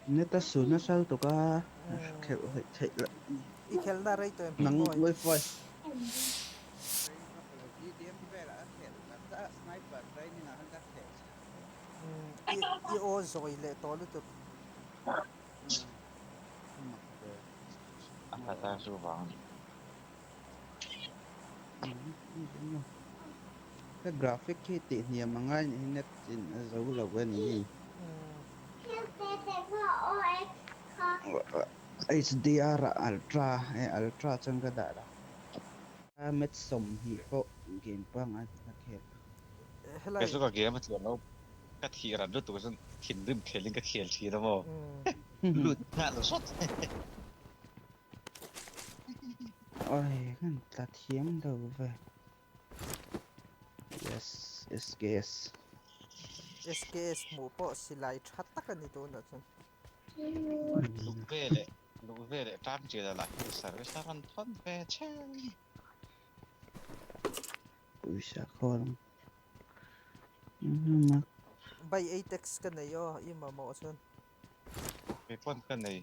Net a su nasa lutuk a, khelh hawi theih loh a ni. I khelhna rei tawh em Nang Hmingmawi? wifi. Rei vak lo TDM velah a khelh tak tak a, sniper training ah khan ka khel chak hle. I i aw zawi leh tawh lutuk. A mak ve. A hlat a chu vang a ni. Ka graphic hi tih hniam a ngai nih hi net in a zo lo a ni hi. HDR ah ultra e ultra chuan ka dah lo. Match 20 pawh game pangngai ka khel. Kei chu ka game a tluan lo ka thih rat lutuk chuan thinrim khelin ka khel thin a maw lut nghal hrat. Oi kan tla thiam lo ve. Yes SKS. SKS hmuh pawh silai tha tak a ni tunah chuan. Luk veleh luk veleh tan ṭial a lah hi service a rawn thawn ve che. Pawisa khawl ang. Bai 8x ka nei aw i mamawh chuan. Kei pawn ka nei.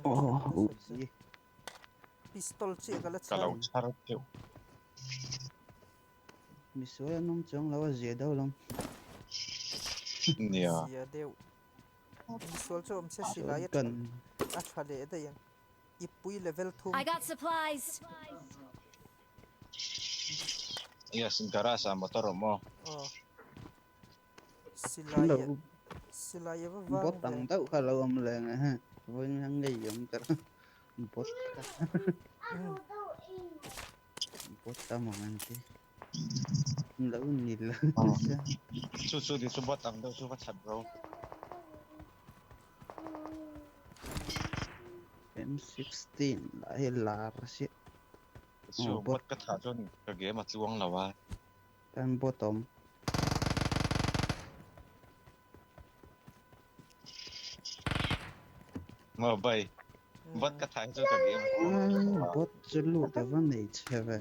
Oh, uzi. Pistol chiah ka la Ka lo chhar. chhar deuh. Misual an awm chuang lo a zia deuh lawm. Nia. Zia deuh. Misual chu awm se silai a Kan tha a tha leh daih ang. Ipui level thum. I got supplies. Yes, garage ah motor awm aw. Aw. Silai lo silai a va vang bot ve. ang deuh kha lo awm leh ang e. Vawiin hian ngei awm ka ring. Bot kha. Bot tam ang an ti. Lo ni lo. Chu chu ni chu bot ang deuh chu va that ro. M16 lah hi lar si. Chu bot ka thah chuan ka game a tluang lo a. Kan bot awm. Maw bai. Bot ka thah hi chu ka game a tluang lo a. Bot chu lut a va nei che ve.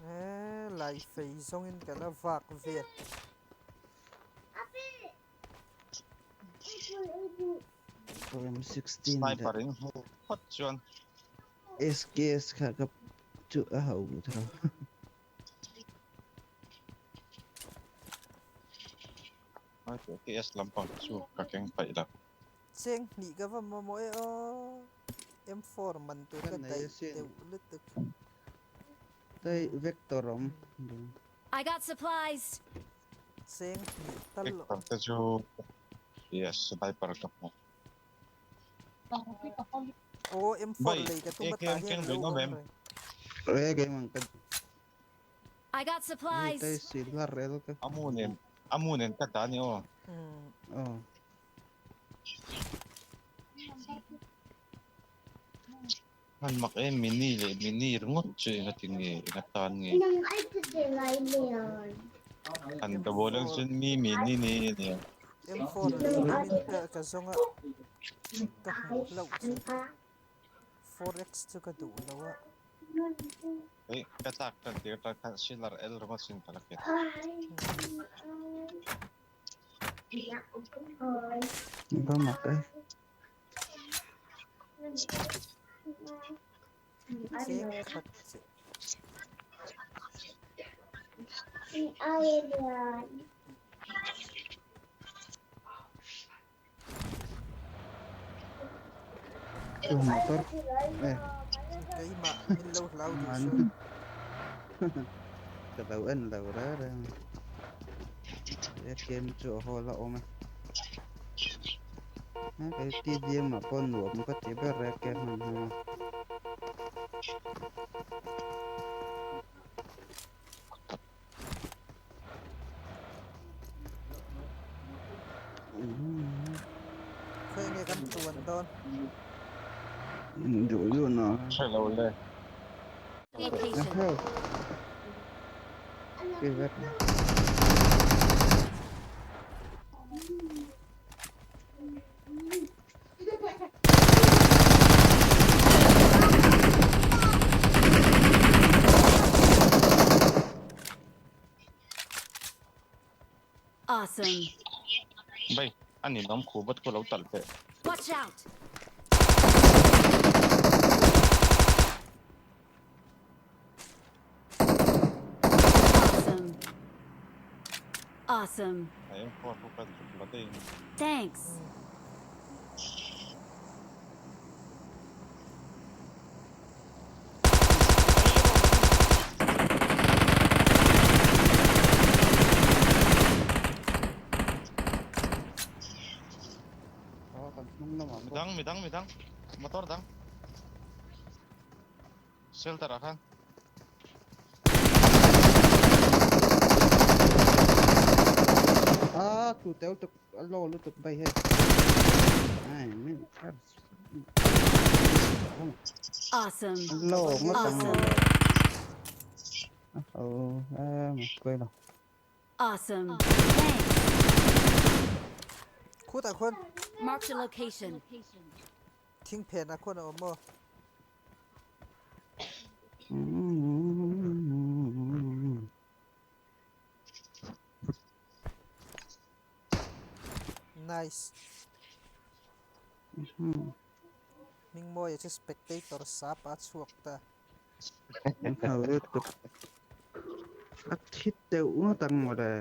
Eh, lai fei zawngin ka la vak vel. M16 Sniper in hmu phawt chuan. SKS kha ka chu a ho tho. SKS lampang chu ka keng paih lo. Cheng hnih ka va mamawh e aw. M4 man tur ka daih deuh lutuk. Tei vector awm. I got supplies. Cheng hnih tal. Vector te chu yes sniper ka hmu. Aw M4 lei ka tum a tah hian lo awm reng. E keimah ka I got supplies. Tei silver rel ka. Amu nen amu nen ka dah ni aw. Aw. Han mak e mini leh mini ringawt chu enga ti nge enga tan nge. Han ka bawl ang chuan mi mini ni ania. M4 lei tumin ka ka zawng a ka hmuh hlauh chu 4x chu ka duh lo a. Hei ka tlak tan tir tan khan silar L ringawt sin ka la khet. Va mak e. Cheng khat che. Chu motor e. Keimah min lo hlau duh su. Ka lo en lo reng reng. He game chu a hawl a awm e. He TDM ah pawh nuam ka ti ber e game han hmang a. Khawi nge kan tuan dawn? Duh duh na. Hre lo le. Be patient. Cái vết. Awesome. Bai. A ninawm khu bat khu lo talh teh. Watch out! Awesome. Awesome. A eng pawh khu ka zuk la daih. Thanks. Midang midang midang motor dang shelter ah khan. Ah tu tel tuk a lo lutuk bai hei. Ai min Awesome. Lo ngawt ang. Awesome. Oh, em quên rồi. Awesome. Thanks. Khutah khuan. Mark the location. Thing phenah khuan a awm aw. Nice. Hmingmawia chu spectator sap a chhuak ta. A thi deuh ngawt ang mawle.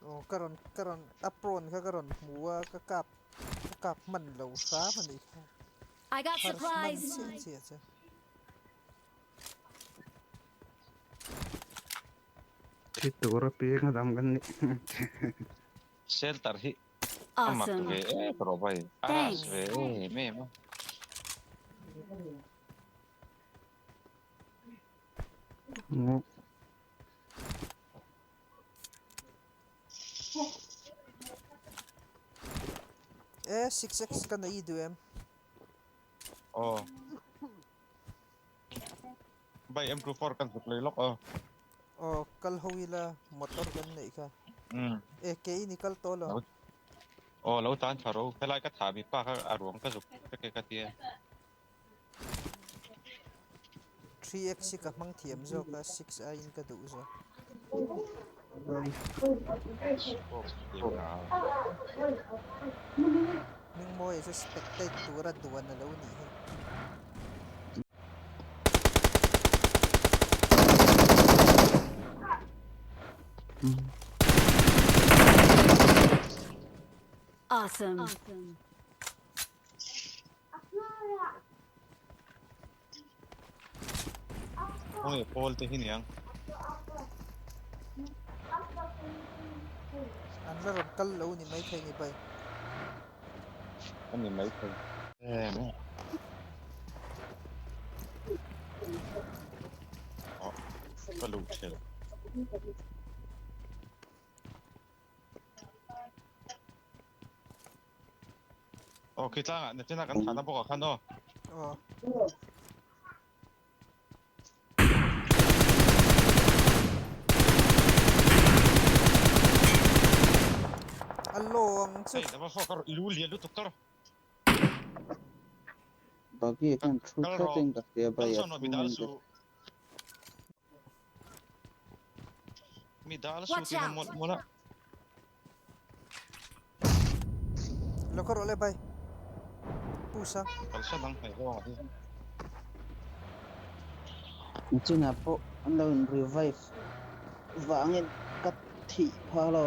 Aw ka rawn ka rawn a prawn kha ka rawn hmu a ka kap ka kap hman lo hram a nih kha. I got Har hman supplies. chiah chiah che. Thi tur a piang a dam kan nih. Shelter hi a mak Awesome. ve em rawh bai a ras Thanks. ve em em a. E 6x ka nei duh em? Aw. Bai M24 kan zuk lei lawk aw. Aw kal ho ila motor kan neih kha. Umm. E ke in i kal tawh lo. Aw lo tan tha ro. Helai ka tha mi pa kha a ruang ka zuk vek e ka tia. 3x hi ka hmang thiam zawk a, 6 aiin ka duh zawk. Hmingmawia chu spectate tura duan a lo nih hi. Awesome. Khawnge pawl te hi niang. An la rawn kal lo ni maithei ni bai. A ni maithei. Em e. Aw ka luh thelh. Aw khi tlangah nachina kan thahna bawk ah khan aw. Aw. A lawng chu. Hei dama fawk a lu lian lutuk tawr. Buggy khan thu Kal tlat rawh. in ka hria Kal bai a sawn rawh thu mi dal in su. Mi dal su Watch tina out. mawlh mawlh a. Lo khaw rawh le bai. Pu sang. Kalsa dang hnaih zawng ah hian. Chinah pawh an lo in revive vangin ka thih phah lo.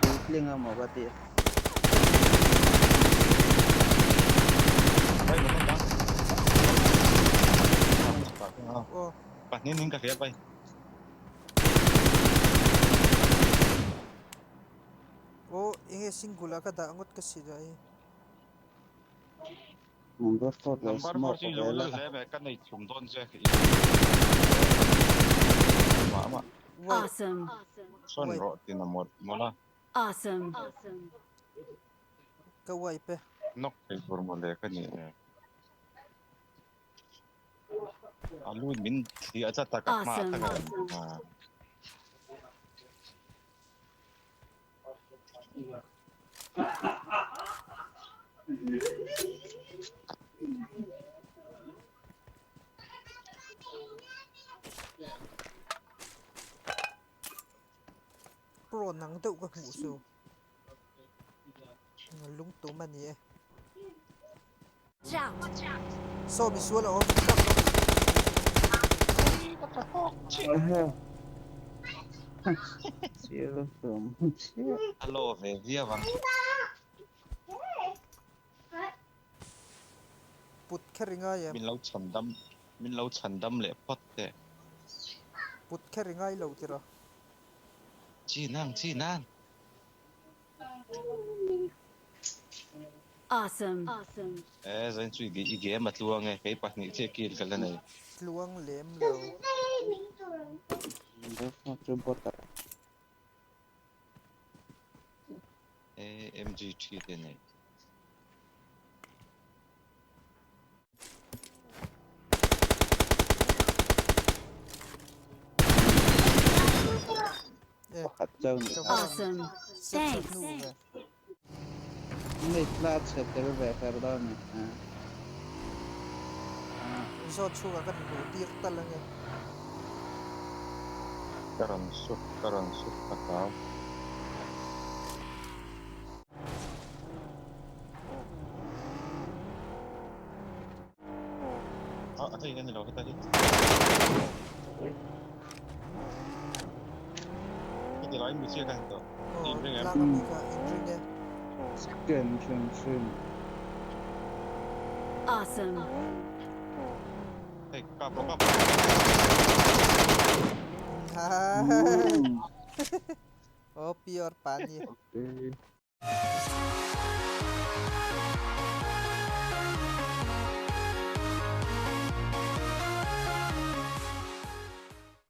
Puitling a maw ka ti. Bai motor dang. Pahnih ning ka hria bai. Aw enge single ah ka dah ngawt ka si dah i. Number 4 lo Number 4 smoke chu ve lo la. hle mai ka nei chhum dawn che. Mah mah. Awesome. Sawn rawh tin a mawlh mawlh a. Awesome. Ka wipe e. Knock thei tur mawle ka ni e. A lut min thli a tlat a ka hma Awesome. tak a rawn a. Zawn ang deuh ka hmuh chu. Lungtum a ni e. Saw misual a awm tak lo. A law ve viau ang. Put kher i ngai em? Min lo chhan dam, min lo chhan dam leh phawt teh. Put kher i ngai lo tiraw? Chi nang, chi nang. Awesome. E zain chu i game a tluang e, kei pahnih chiah kill ka la nei. Tluang lem lo. AMG thi te nei. Pakhat chauh ni kha. Awesome. Thanks. Nei tla chhe tel ve fer dawn ni. Zawt chhungah ka hmu tir tal ange. Ka rawn suk ka rawn suk ta kau. Ah hei a ni lo heta hi. Heti lai mi chiah ka ni tawh. Inring em? Tlang ami kha inring e. Second hrim hrim. Awesome. Hei kap rawh kap rawh. Oh pure pani. Okay.